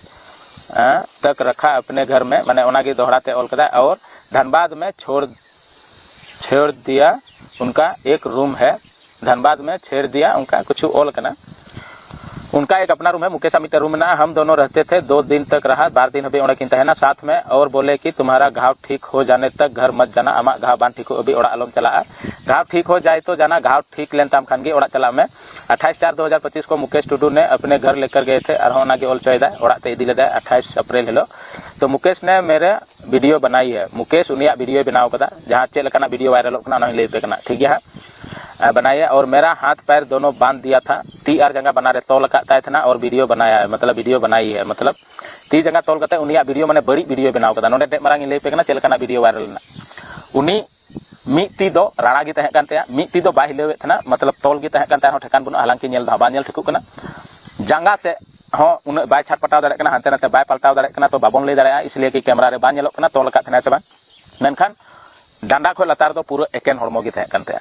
ᱛᱟᱠ ᱨᱟᱠᱷᱟ ᱟᱯᱱᱮ ᱜᱷᱟᱨ ᱢᱮ, ᱢᱟᱱᱮ ᱚᱱᱟᱜᱮ ᱫᱚᱦᱲᱟ ᱛᱮ ᱚᱞ ᱠᱟᱫᱟ, ᱚᱨ ᱫᱷᱟᱱᱵᱟᱫᱽ ᱢᱮ ᱪᱷᱳᱲ ᱪᱷᱳᱲ ᱫᱤᱭᱟ ᱩᱱᱠᱟ ᱮᱠ ᱨᱩᱢ ᱦᱮ, ᱫᱷᱟᱱᱵᱟᱫᱽ ᱢᱮ ᱪᱷᱮᱲ ᱫᱤᱭᱟ, ᱚᱱᱠᱟ ᱠᱤᱪᱷᱩ ᱚᱞ ᱠᱟᱱᱟ᱾ ᱩᱱᱠᱟ ᱮᱠ ᱟᱯᱱᱟ ᱨᱩᱢ ᱦᱮ, ᱢᱩᱠᱮᱥ ᱟᱜ ᱢᱤᱫᱴᱮᱱ ᱨᱩᱢ ᱢᱮᱱᱟᱜᱼᱟ᱾ ᱦᱟᱢ ᱫᱚᱱᱳ ᱨᱮᱦᱛᱮ ᱛᱷᱮ ᱫᱳ ᱫᱤᱱ ᱛᱟᱠ ᱨᱟᱦᱟ, ᱵᱟᱨ ᱫᱤᱱ ᱦᱟᱹᱵᱤᱡ ᱚᱸᱰᱮ ᱠᱤᱱ ᱛᱟᱦᱮᱱᱟ᱾ ᱥᱟᱛᱷ ᱢᱮ ᱚᱨ ᱵᱚᱞᱮ ᱠᱤ ᱛᱩᱢᱦᱟᱨᱟ ᱜᱷᱟᱣ ᱴᱷᱤᱠ ᱦᱚ ᱡᱟᱱᱮ ᱛᱟᱠ ᱜᱷᱟᱨ ᱢᱟᱛ ᱡᱟᱱᱟ, ᱟᱢᱟᱜ ᱜᱷᱟᱣ ᱵᱟᱝ ᱴᱷᱤᱠᱚᱜ ᱦᱟᱹᱵᱤᱡ ᱚᱲᱟᱜ ᱟᱞᱚᱢ ᱪᱟᱞᱟᱜᱼᱟ᱾ ᱜᱷᱟᱣ ᱴᱷᱤᱠ ᱦᱚ ᱡᱟᱭ ᱛᱚ ᱡᱟᱱᱟ, ᱜᱷᱟᱣ ᱴᱷᱤᱠ ᱞᱮᱱ ᱛᱟᱢ ᱠᱷᱟᱱ ᱜᱮ ᱚᱲᱟᱜ ᱪᱟᱞᱟᱜ ᱢᱮ᱾ ᱟᱴᱷᱟᱭᱤᱥ ᱪᱟᱨ ᱫᱩ ᱦᱟᱡᱟᱨ ᱯᱚᱸᱪᱤᱥ ᱠᱚ ᱢᱩᱠᱮᱥ ᱴᱩᱰᱩ ᱱᱮ ᱟᱯᱱᱮ ᱜᱷᱟᱨ ᱞᱮᱠᱟᱨ ᱜᱟᱭᱮ ᱛᱷᱮ, ᱟᱨᱦᱚᱸ ᱚᱱᱟᱜᱮ ᱚᱞ ᱦᱚᱪᱚᱭᱮᱫᱟᱭ, ᱚᱲᱟᱜ ᱛᱮ ᱤᱫᱤ ᱞᱮᱫᱟᱭ ᱟᱴᱷᱟᱭᱤᱥ ᱮᱯᱨᱤᱞ ᱦᱤᱞᱳᱜ᱾ ᱛᱚ ᱢᱩᱠᱮᱥ ᱱᱮ ᱢᱮᱨᱮ ᱵᱷᱤᱰᱤᱭᱳ ᱵᱟᱱᱟᱭᱤ ᱦᱮ, ᱢᱩᱠᱮᱥ ᱩᱱᱤᱭᱟᱜ ᱵᱷᱤᱰᱤᱭᱳᱭ ᱵᱮᱱᱟᱣ ᱠᱟᱫᱟ, ᱡᱟᱦᱟᱸ ᱪᱮᱫ ᱞᱮᱠᱟᱱᱟᱜ ᱵᱷᱤᱰᱤᱭᱳ ᱵᱷᱟᱭᱨᱟᱞᱚᱜ ᱠᱟᱱᱟ ᱚᱱᱟ ᱦᱚᱸᱧ ᱞᱟᱹᱭ ᱟᱯᱮ ᱠᱟᱱᱟ, ᱴᱷᱤᱠ ᱜᱮᱭᱟ ᱦᱟᱸᱜ᱾ ᱵᱟᱱᱟᱭᱟ ᱚᱨ ᱢᱮᱨᱟ ᱦᱟᱛ ᱯᱟᱭᱨ ᱫᱚᱱᱳ ᱵᱟᱸᱫᱷ ᱫᱤᱭᱟ ᱛᱷᱟ, ᱛᱤ ᱟᱨ ᱡᱟᱸᱜᱟ ᱵᱟᱱᱟᱨ ᱮ ᱛᱚᱞ ᱟᱠᱟᱫ ᱛᱟᱭ ᱛᱟᱦᱮᱱᱟ, ᱚᱨ ᱵᱷᱤᱰᱤᱭᱳ ᱵᱟᱱᱟᱭᱟ ᱦᱮ, ᱢᱚᱛᱞᱚᱵ ᱵᱷᱤᱰᱤᱭᱳ ᱵᱟᱱᱟᱭᱤ ᱦᱮ, ᱢᱚᱛᱞᱚᱵ ᱛᱤ ᱡᱟᱸᱜᱟ ᱛᱚᱞ ᱠᱟᱛᱮ ᱩᱱᱤᱭᱟᱜ ᱵᱷᱤᱰᱤᱭᱳ, ᱢᱟᱱᱮ ᱵᱟᱹᱲᱤᱡ ᱵᱷᱤᱰᱤᱭᱳᱭ ᱵᱮᱱᱟᱣ ᱠᱟᱫᱟ᱾ ᱱᱚᱰᱮ ᱫᱮᱡ ᱢᱟᱨᱟᱝ ᱤᱧ ᱞᱟᱹᱭ ᱟᱯᱮ ᱠᱟᱱᱟ ᱪᱮᱫ ᱞᱮᱠᱟᱱᱟᱜ ᱵᱷᱤᱰᱤᱭᱳ ᱵᱷᱟᱭᱨᱟᱞ ᱞᱮᱱᱟ᱾ ᱩᱱᱤ ᱢᱤᱫ ᱛᱤ ᱫᱚ ᱨᱟᱲᱟ ᱜᱮ ᱛᱟᱦᱮᱸ ᱠᱟᱱ ᱛᱟᱭᱟ, ᱢᱤᱫ ᱛᱤ ᱫᱚ ᱵᱟᱭ ᱦᱤᱞᱟᱹᱣᱮᱫ ᱛᱟᱦᱮᱱᱟ, ᱢᱚᱛᱞᱚᱵ ᱛᱚᱞ ᱜᱮ ᱛᱟᱦᱮᱸ ᱠᱟᱱ ᱛᱟᱭᱟ, ᱟᱨᱦᱚᱸ ᱴᱷᱮᱠᱟᱱ ᱵᱟᱹᱱᱩᱜᱼᱟ, ᱦᱟᱞᱟᱝᱠᱤ ᱧᱮᱞ ᱫᱚ ᱦᱟᱸᱜ ᱵᱟᱝ ᱧᱮᱞ ᱴᱷᱤᱠᱚᱜ ᱠᱟᱱᱟ᱾ ᱡᱟᱸᱜᱟ ᱥᱮᱫ ᱦᱚᱸ ᱩᱱᱟᱹᱜ ᱵᱟᱭ ᱪᱷᱟᱴᱯᱟᱴᱟᱣ ᱫᱟᱲᱮᱭᱟᱜ ᱠᱟᱱᱟ, ᱦᱟᱱᱛᱮ ᱱᱟᱛᱮ ᱵᱟᱭ ᱯᱟᱞᱴᱟᱣ ᱫᱟᱲᱮᱭᱟᱜ ᱠᱟᱱᱟ, ᱛᱚ ᱵᱟᱵᱚᱱ ᱞᱟᱹᱭ ᱫᱟᱲᱮᱭᱟᱜᱼᱟ, ᱤᱥᱞᱤᱭᱮ ᱠᱤ ᱠᱮᱢᱨᱟ ᱨᱮ ᱵᱟᱝ ᱧᱮᱞᱚᱜ ᱠᱟᱱᱟ ᱛᱚᱞ ᱟᱠᱟᱫ ᱛᱟᱦᱮᱱᱟᱭ ᱥᱮ ᱵᱟᱝ᱾ ᱢᱮᱱᱠᱷᱟᱱ ᱰᱟᱸᱰᱟ ᱠᱷᱚᱱ ᱞᱟᱛᱟᱨ ᱫᱚ ᱯᱩᱨᱟᱹ ᱮᱠᱮᱱ ᱦᱚᱲᱢᱚ ᱜᱮ ᱛᱟᱦᱮᱸ ᱠᱟᱱ ᱛᱟᱭᱟ᱾